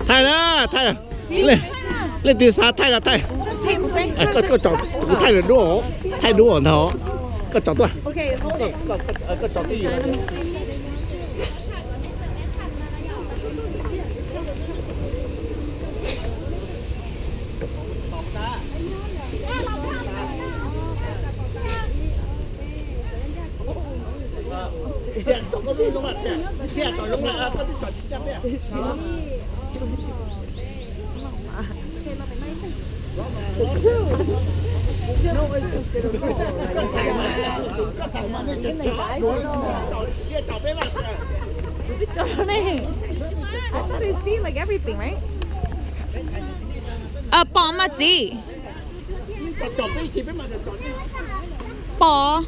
Thaij na, thaij. Leej twg xav thaij los thaij. Koj tsom, kuv thaij lawm duab, thaij duab ntag. Koj tsom tuaj. Pom mas txiv. Pom.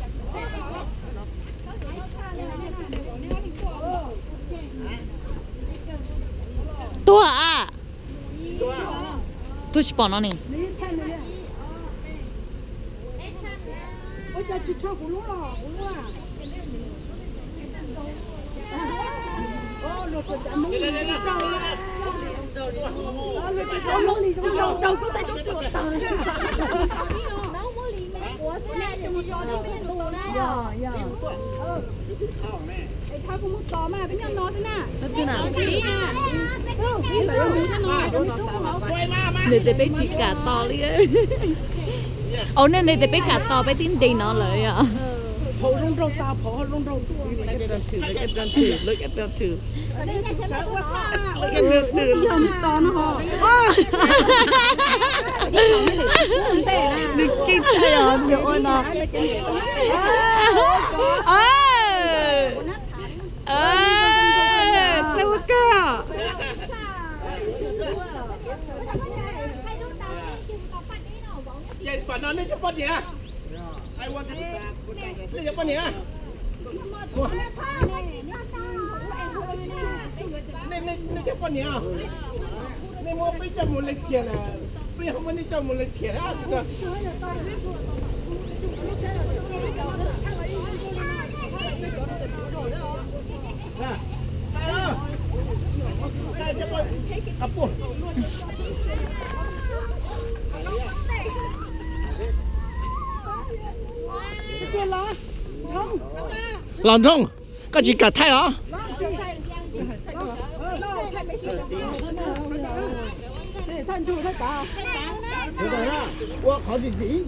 Tuag a. Tuag tsis pom no ne. Nws tias peb tsis kam tos li. Ua nej, nws tias peb kam tos peb twb nres no lawm yom. Nws kib thaij os, nws ua no. Txawj ua kawg. Nej cov poj niam, nej cov poj niam, nej muab peb coj mus leej khiav na, peb ho muab nej coj mus leej khiav na. Los Nroog, koj tsis kam thaij los?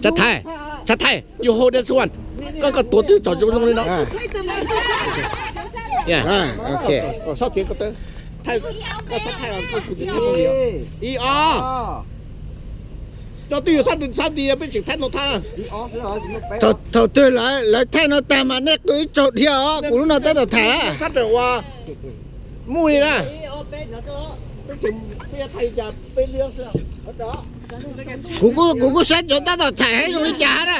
Txhob thaij, txhob thaij, you hold this one. Koj, koj tuav twb tsom zoo zoo li no. Thaij, koj txhob thaij, ib ob. Cov twj ywm sab tid, sab tid peb tseem thaij no thaij. Thaum twg lawv thaij no tag mas nej qw ib tsaug dhia os, kuv lub no tab tom tham. Sab rawm uas muj li na. Kuv, kuv kuj saib cov tab tom tham zoo li cas na.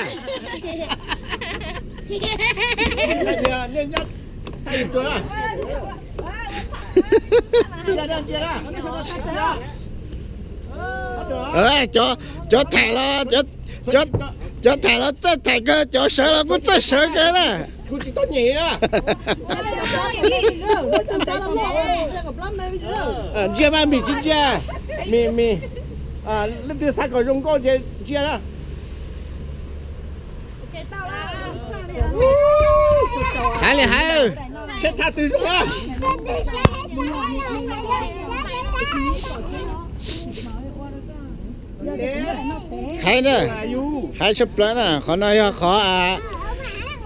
Cov tham los, cov tham los txawj tham kawg, cov sawv los kuj txawj sawv kawg na. Ntsia mas, mis tsis ntsia, mis, mis, leej twg xav kom zoo nkauj ces ntsia na. Hais li hais, seb tham twg zoo na. Hais na, hais tshaj plaws na, qhov no yog qhov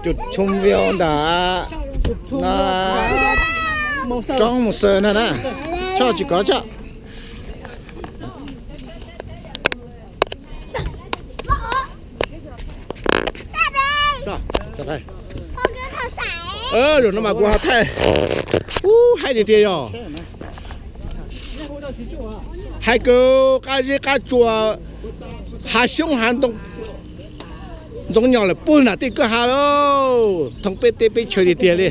cus tshoo view ntawm no, roob Mus Xwm no na, choj tsis kov choj. Zaum no mas kuv ho thaij, ub, haib tiag tiag yog. Haib kawg, qab zeb qab tsua, hav xyoob hav ntoo, ntxoov nyom lawm puag nram tej kwj ha lauj, thoob peb teb peb chaw tiag tiag li.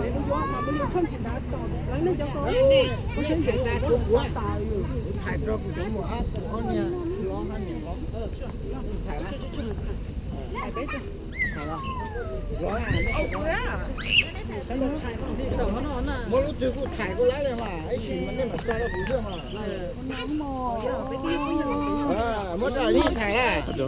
Kuv thais rau kuv cov muam hab kuv ob niag hlob hab niam hlob. Kuv thais na. Muaj lub twg kuj thais kuj laib li mas, ib sim mas nej mam xa rau kuv thiab mas. Muab rau yij thais na.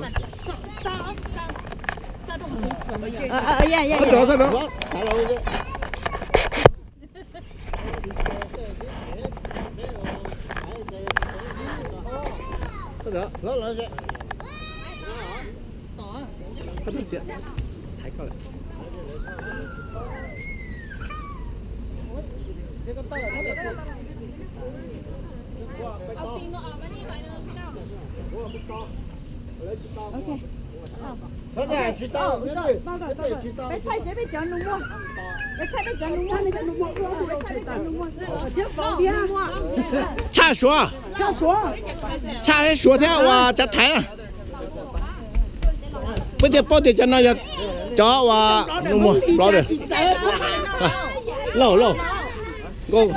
Peb thaij peb cov nus muag, peb thaij peb cov nus muag, peb thaij peb cov nus muag, tshaj Suav, tshaj Suav thiab uas tsav thaiv na. Peb thiaj paub tias cov no yog cov uas nus muag plov dawm. Lauj lauj, nkauj.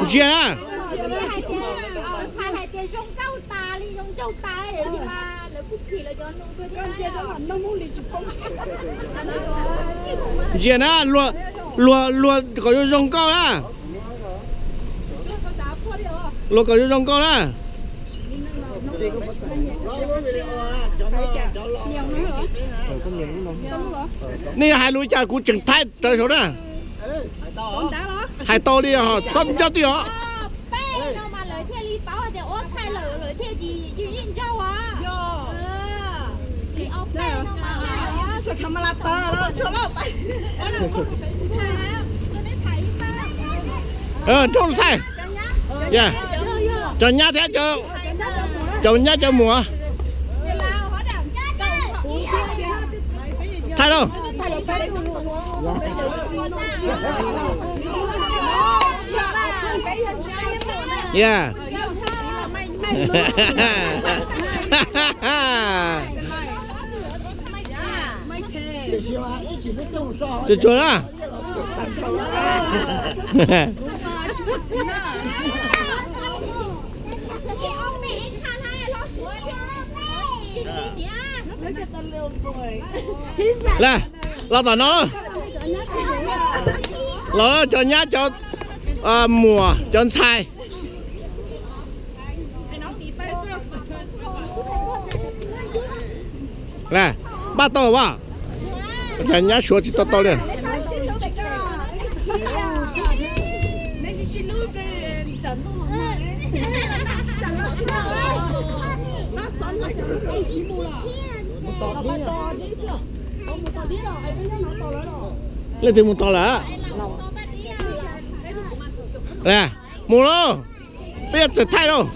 Ntsia na. Ntsia na, luag, luag kom zoo zoo nkauj na. Luag kom zoo zoo nkauj na. Nej hais lus li cas kuv tseem thaij raws saud na. Hais tau li os, txhob nco twj os. Nrog thaij, cov nyab thiab, cov nyab cov muam. Thaij lauj. Ya. Tsuag tsuag na. Los, los tom no. Los cov nyab cov muam cov ntxhais. Npaj tau as? Cov nyab Suav tsis tau tau li. Leej twg mus tos lawm? Mus lauj, peb yuav tawm thaij lauj.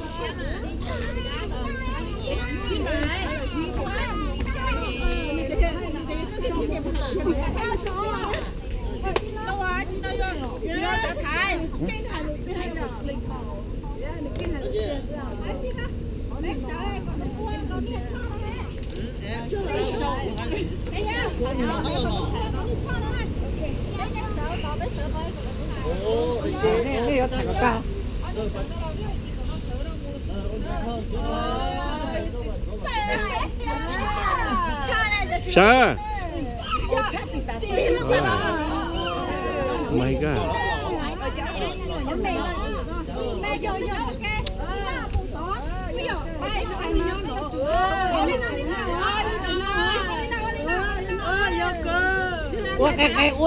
Sawv.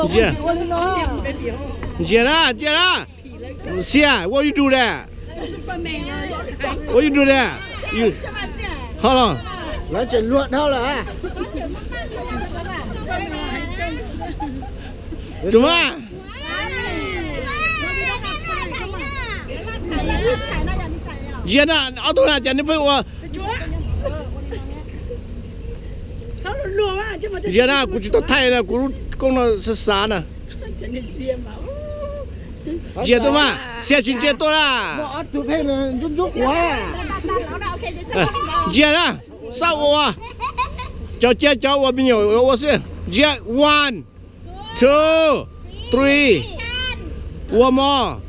Ntsia, ntsia na, ntsia na. Sia, what you do there? What you do there? You, hold on. Lawv tseem luag dhau lawm. Tsuas mas. Ntsia na, ob tug na cas nws pheej ua. Ntsia na, kuv tsis tau thaij na, kuv lub koob no xav xav na. Ntsia tuaj mas, xiab tsis ntsia tuaj na. Ntsia na, xab ua, cov cia cov ua me nyuam ua xwb. Ntsia, one, two, three, ua mo.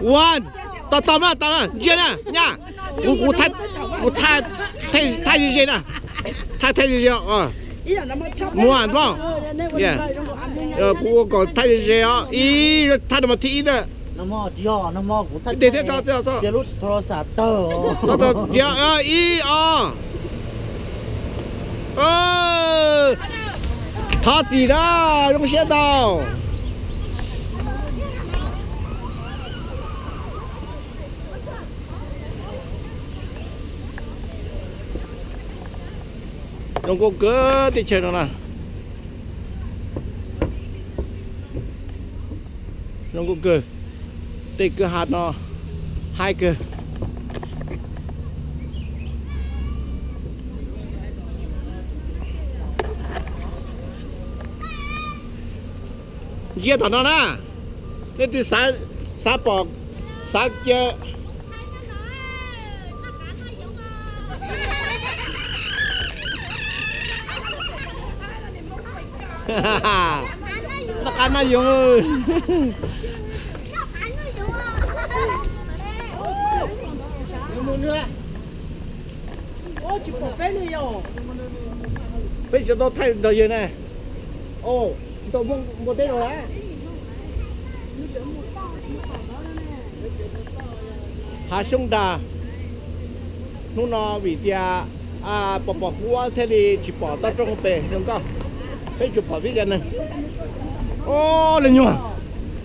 One, tau tau na, tau na, ntsia na, nyab. Kuv, kuv thaij, kuv thaij, thaij ze ze na. Thaij, thaij ze ze. Muaj nplooj. Kuv ua kom thaij ze ze os. Ib, thaij no mas thib ib na. Ib teg thiab tso, tso, tso. Ib, os. Thov txim na, zoo siab ntau. Zoo nkauj kawg teb chaws no na. Zoo nkauj kawg. Tej kwj ha no haib kawg. Ntsia tom no na. Leej twg xav, xav pom, xav cia. Noj qab noj yoov. Peb tsis tau thaij nrog yawg na. Tsis tau muaj npua teb los lawm. Hav xyoob dag. Hnub no vim tias pos pos huab thiaj li tsis pom toj roob pem zoo nkauj. Peb tsuas pom peb cov neeg. Ob, leej nyuag,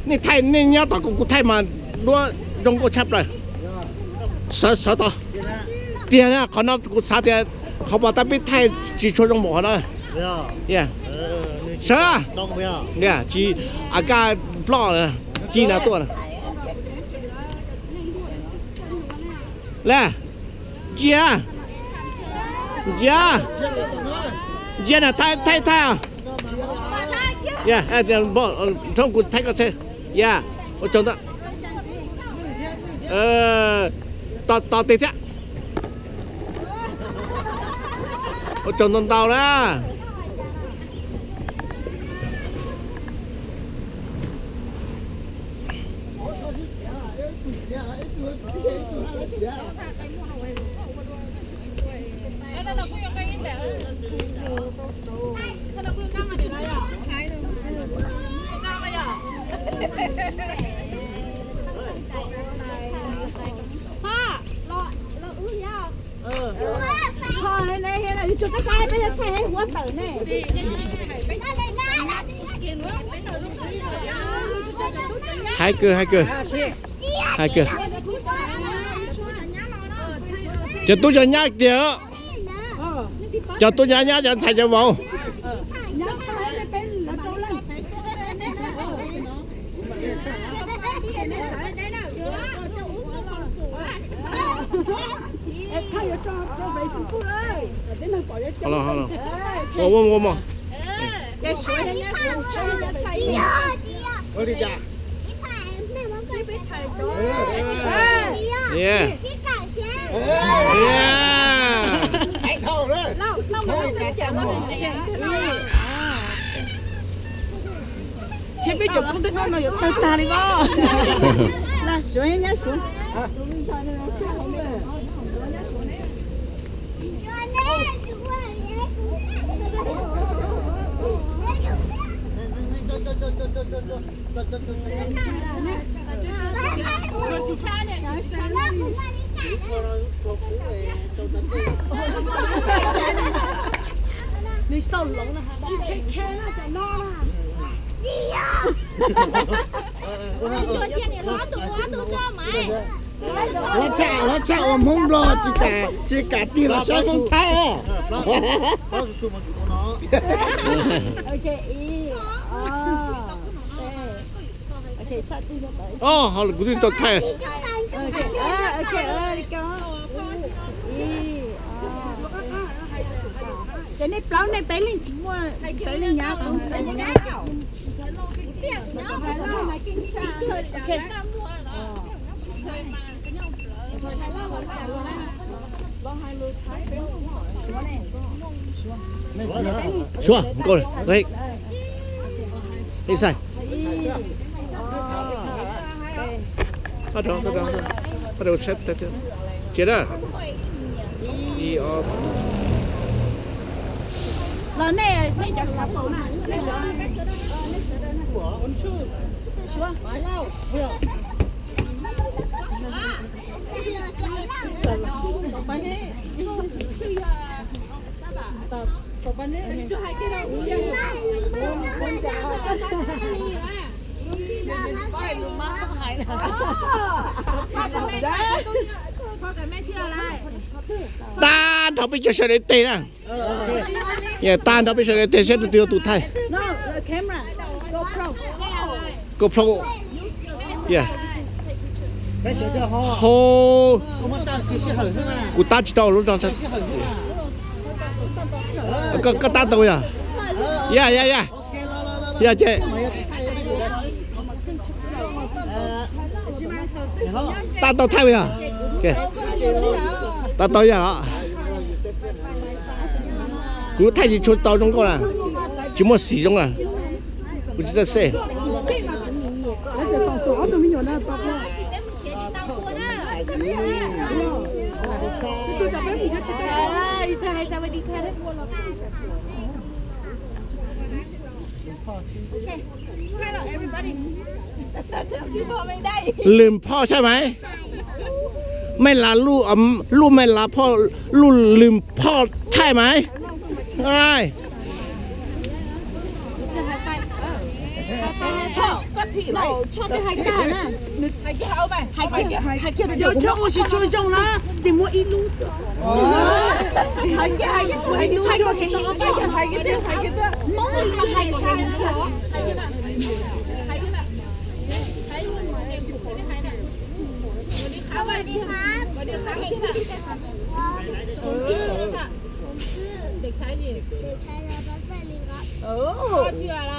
nej thaij, nej nyob tom kuv, kuv thaij mas duab zoo nkauj tshaj plaws. Sawv, sawv tau. Tiag na, qhov no kuv xav tias qhov pas tab peb thaij tsis tshua zoo npaum qhov no. Sawv, tsis a kaj ploj ci na tuaj na. Ntsia, ntsia, ntsia na, thaij, thaij, thaij. Rhov kuv thaij koj txheb. Ya, ua tsaug ntau. Tos tes thiab. Ua tsaug ntau ntau na. Hais kawg, hais kawg, hais kawg. Cov tub cov nyab tiag. Cov tub cov nyab, cov ntxhais cov vauv. Ua mov, ua mov. Ces peb cov koob teb no no yuav tawg tag li os. Suav nyab suav. Nws tsis tau loov na, tsis khe khe na, cov no na. Hlob tshaj, hlob tshaj ua Hmoob Nplog tsis kam, tsis kam tig los saib Hmoob Thaib. Ob, ho kuv twb tau thaij. Nej plaub nej peb leeg tsis muaj, peb leeg nyab. Suav, nkauj, ej, ej sai. Txiav na. Los nej, nej cov xav pom na. Suav. Tag nrho peb cov sawv daws tes na. Tag nrho peb sawv daws tes saib tus twg yog tus thaij. GoPro. Ho, kuv tab tsis tau lub no. Koj tab tau yog? Ya ya ya. Ya ces tab tau thaij yog? Tab tau yog los? Kuv thaij tsis tshua tau zoo nkauj na, tsis muaj xim zoo na. Kuv tsis txawj xej. Lwm phoj ใช่ไหม? ไม่ละลูก ลูกไม่ละพ่อ ลูกลืมพ่อ ใช่ไหม? สวัสดีครับ ผมชื่อ เด็กชายหญิง เด็กชายนายพัฒน์แซ่ลิงครับ พ่อชื่ออะไร?